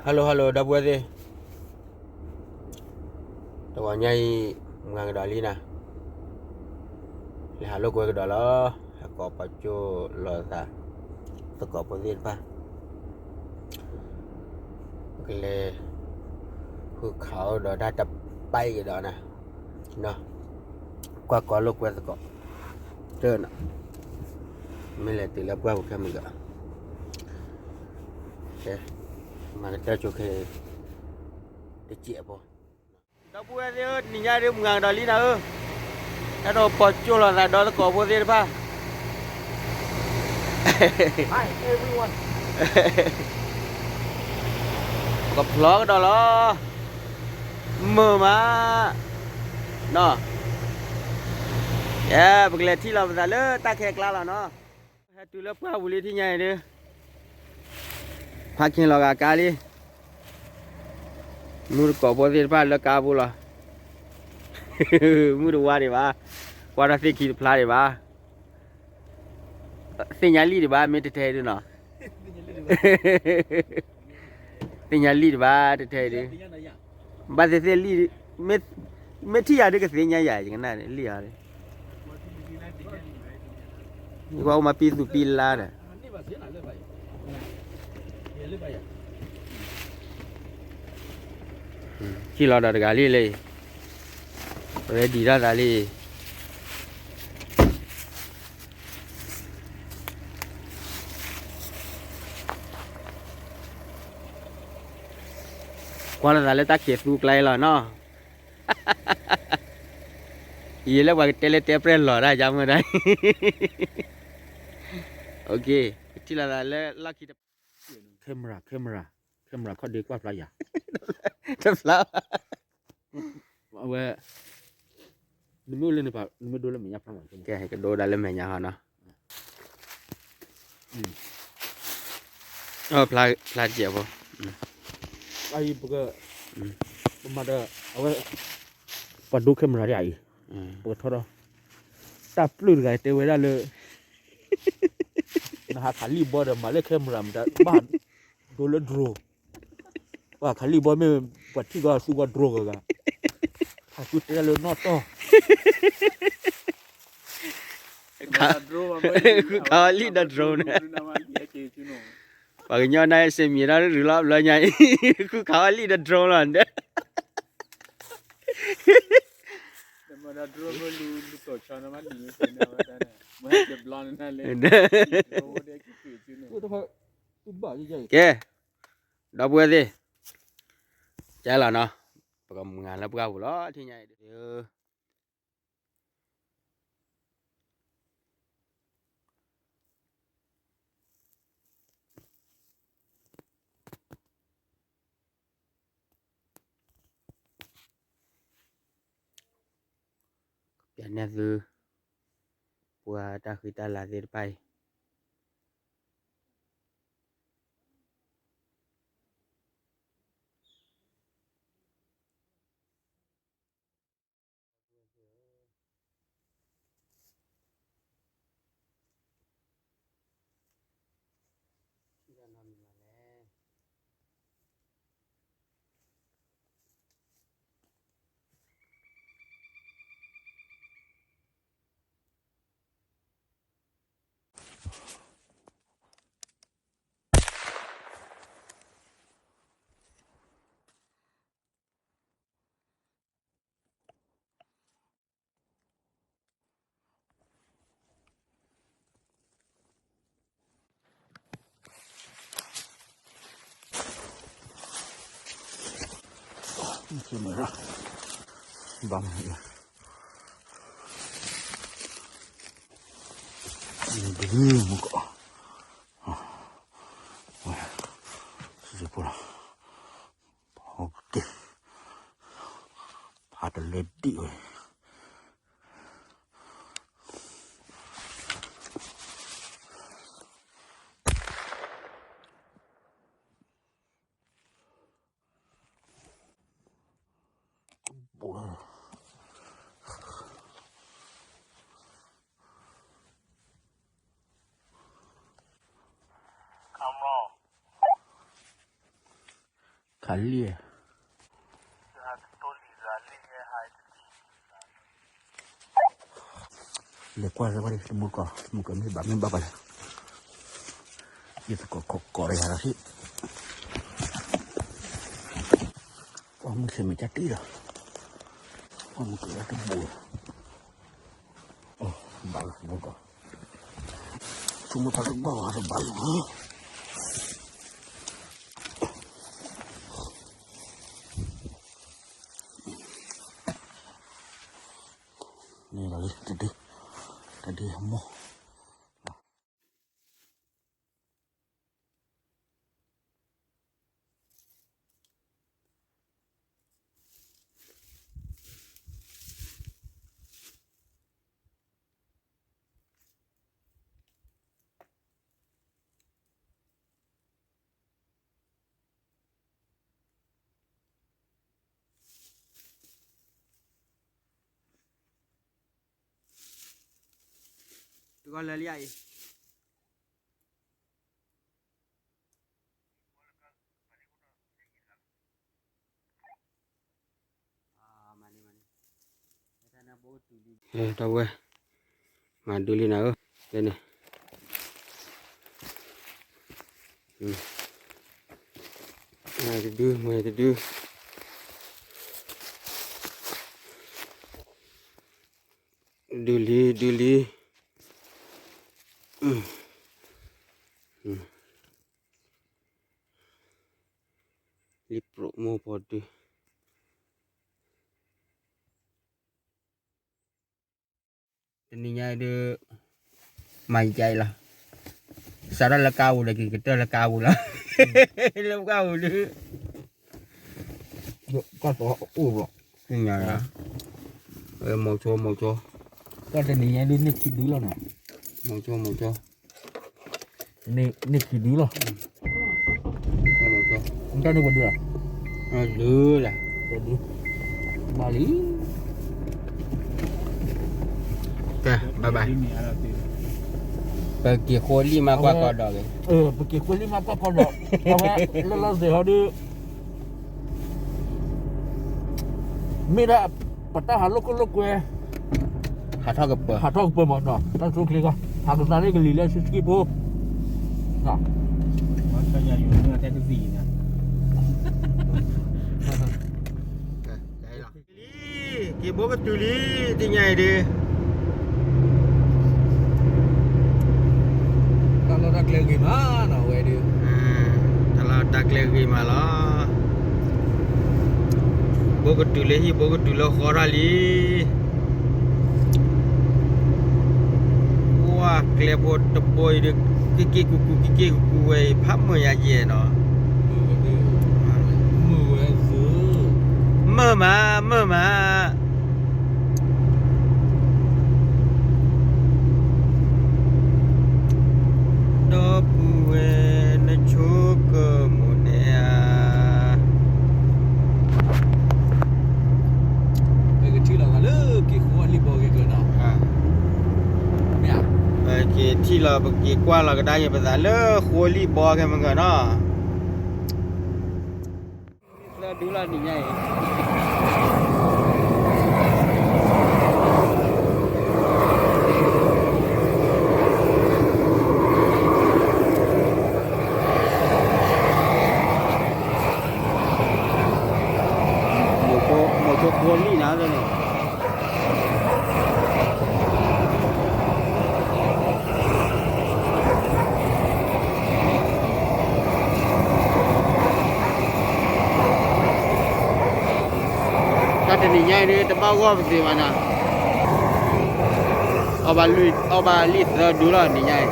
Hello hello ဒီပုၢ်ဝဲၢ်သ့ၣ်, တဂီၤညါအံၤ မုၢ်ဂၤကဒီးလံနၤ, လဲၤဟးလိာ်ကွဲကဒီးလီၤ, ဟဲကိးပှၤကၠိလီၤသး သကိးဖိသ့ၣ်တဖၣ်, ပကလဲၤ ဃုခးအိၣ်ဒီးတၢ်တပာ်ကဒီးနၤ, ကွၢ်ကီလိာ်ကွဲသကိး တၢ်နၤ, မ့ၢ်လဲၤတုၤလၢပှၢ်ပူၤခဲမုၢ်ဂၤ, မၤကတၢၢ်ဆိခဲ တစဲးဖိ, ဒီပုၢ်ဝဲၢ်သ့ၣ်ဧၢ, တနံၤညါဒ်မုၢ်ဂၤကဒီးလံနၤဧၢ, အဲၣ်ဒိးပှၤကၠိလီၤသးဒီးသကိးဖိသ့ၣ်တဖၣ် Hi everyone. ပကဖျီကဒီးလီၤ, မုာ်မး, နီၤ, ယဲ ပကလဲၤထံၣ်လီၤပသးလၢတၢ်ခဲကျါလီၤနီၤ, ဟဲတုၤလၢပှၢ်ပူၤလံထံၣ်ညါအံၤဒီး, ဖးက့ၤလီၤဂာ်ကါလံ, မုၢ်တကိးဖိသ့ၣ်တဖၣ်လၢကါပူၤလီၤ, မုၢ်တဝါဒံးဘၣ်, ကွၢ်တၢ်သ့ၣ်ခံတဖျါဒံးဘၣ် သ့ၣ်ညါလံၣ်ဒံးဘၣ် မ့ၢ်တထဲဒုနီၤ, သ့ၣ်ညါလံၣ်ဒံးဘၣ် တထဲဒု, ဘၣ်သ့ၣ်သ့ၣ်လံၣ်, မ့ၢ်ထံၣ်ယၤဒုကသ့ၣ်ညါယၤ ယကနၣ်လံၣ်အီၤ, ယကွၢ်အိၣ်မးပံသူပံလါဒီး ထံၣ်လီၤဒီးတဂၤလံလၢ, ready ထီၣ်သးလံ, ကွၢ်လီၤသးလၢတၢ်ခံးသူကျါအံၤလီၤနီၤ, ယံာ်လၢပှၤကတဲလၢတဲပြဲၢ်လီၤတၢ်ယါမ့ၢ်ဒၣ်, ကထံၣ်လီၤသးလၢလီၢ်ခံတ camera camera camera ခီၣ်ဒ့ကွၢ်ဖျါယၤ, တဖျါ, အဝဲ, နမ့ၢ်အိၣ်လၢနပၤ နမ့ၢ်ဒိလၢမဲာ်ညါဖျါမး, ကဲ ကဒိဒၣ်လၢမဲာ်ညါဟီနီၤ, ဖျါတစဲးဖိ, ပမၤဒီး, အဝဲ, ပှၤဒိ camera ဒ်အံၤ, ပကထီထီၣ်, တၢ်ပျုၢ်တဂၤတဲဝဲဒၣ်လၢ နဟးခးလံၣ်ဘီဒီး မၤလၢ camera မတၤ ဘၣ်ဒိလၢ drone, ပှၤခးလံၣ်ဘီမ့ၢ် ပှၤထံၣ်ကီးသူကီး drone ဂၤဂၤ, ဟးဃုတဲဒၣ်လၢနီၢ်တီၢ်, ဃုခးအီၤလံၣ်ဒီး drone န့ၣ်, ပှၤကညီနါစ့မံၤထီၣ်ရူၤလီၤဘျီညါအံၤ, ဃုခးအီၤလံၣ်ဒီး drone လီၤဒီး ကဲ, ဒီပုၢ်ဝဲၢ်သ့ၣ်, ကဲလီၤနီၤ, ပကမုၢ်ဂၤလၢပှၢ်ပူၤလီၤ ထံၣ်ညါအံၤဒီး ကပျးန့ၢ်သု ပှၤတၢ်ဃံတၢ်လၤသ့ၣ်တဖၣ်အံၤ ဖးတလဲဒံးဝဲ. ခါမီ ခးလံၣ်, လဲၤကွၢ်လၢဝဲ တမူကီၢ် တမူကီၢ်မ့ၢ်ဘၣ်မ့ၢ်ဘၣ်ဘၣ်လဲၣ်, ယသကိးခိးကိးဒီးယၤလီၤဟံၣ်, ကွၢ်မုၢ်ဆ့ၣ်မဲာ်ကတံၢ်လီၤ, ကွၢ်မုၢ်ဆ့ၣ်မဲာ်တဘိလီၤ, ဘၣ်လီၤ တမူကီၢ်, ဆိကမိၣ်တၢ်တဘၣ်ဘၣ်တဘၣ်လီၤ. န့ၣ်လီၤလံ တဒု, တဒုအမိၢ်. တဂီၤလၢာ်လံဧါအံၤ, တၢ်ဝဲ, မၤဒုးလံနၤဧၢ, တဲန့ၣ်, မၤတဒု မၤတဒု ဒုးလံ ဒုးလံ, လံပြိၣ်မိၢ်ပှၢ်ဒုး, တနံၤညါအံၤဒုး မၤယကဲအံၤလီၤ, စးထီၣ်လၢကါပူၤဒီး က့ၤကတၢၢ်လၢကါပူၤလီၤ, လၢကါပူၤဒုး ကီၢ်တီအိၣ်ဘျီ, သ့ၣ်ညါ, မိၤဆိ မိၤဆိ, ကီၢ်တနံၤညါဒုး န့ၢ်ခံဒုလီၤနီၤ, မိၤဆိ မိၤဆိ, န့ၢ်ခံဒုလီၤ, မ့ၢ်တၢ်န့ၢ်ပှဲၤဒုလီၤ, ဒုလီၤ, ဘၣ်လံ, ကဲ bye bye, ပက့ၤဃိလံၣ်မးကွၢ်ကီဒီး, ပက့ၤဃိလံၣ်မးကွၢ်ကီဒီး, အဝဲလၢလီၢ်စ့ၢ်ဟီဒုး မ့ၢ်ဒၣ် ပတၢ်ဟးလိာ်ခိၣ်လိာ်ကွဲ, ဟးထီၣ်ကပၢၤ, ဟးထီၣ်ကပၢၤမးနီၤ, တၢ်ဆိချ့ကီၢ် ဟးကသးလၢကလံၤလၢဆူစကံၢ်ဖိ, လံ, က့ၤဘိကတုၤလံ, သ့ၣ်ညါအံၤဒုး တၢ်လီၢ်တၢ်ကျဲဂ့ၤမးနီၤ အဝဲဒုး, တၢ်လီၢ်တၢ်ကျဲဂ့ၤမးလီၤ, ဘိကတုၤလၢဟံၣ် ဘိကတုၤလၢဃီထီၣ်လံ, ကွၢ်ကျဲဖိတဘိအံၤဒုး က့ၣ်က့ၣ်ကူကူ က့ၣ်က့ၣ်ကူကူဝဲအံၤ ဖးမုာ်ယၤယဲၢ်နီၤ, မုာ်မး မုာ်မး ဒီပုၢ်ဝဲၢ်နဆိကမိၣ်န့ၣ်ဧါ, ပကထံၣ်လီၤဂၤလၢက့ၤဃိလံၣ်ဘီက့ၤကၢနီၤ, မ့ၢ်ဧါ, ပက့ၤထံၣ်လီၤ ပက့ၤကွၢ်လီၤကဒါက့ၤပသးလၢဃိလံၣ်ဘီက့ၤမ့ၢ်ကၢနီၤ. သၢဒုလီၤနံၤညါအံၤ, မိၤဆိဃိလံၣ်နၤန့ၣ် တၢ်တနံၤညါအံၤဒုး တဘၣ်ဂီၢ်ပသ့ဘၣ်နီၤ, အီၣ်ဘၣ်လံၣ်သၢဒုလီၤနံၤညါအံၤ,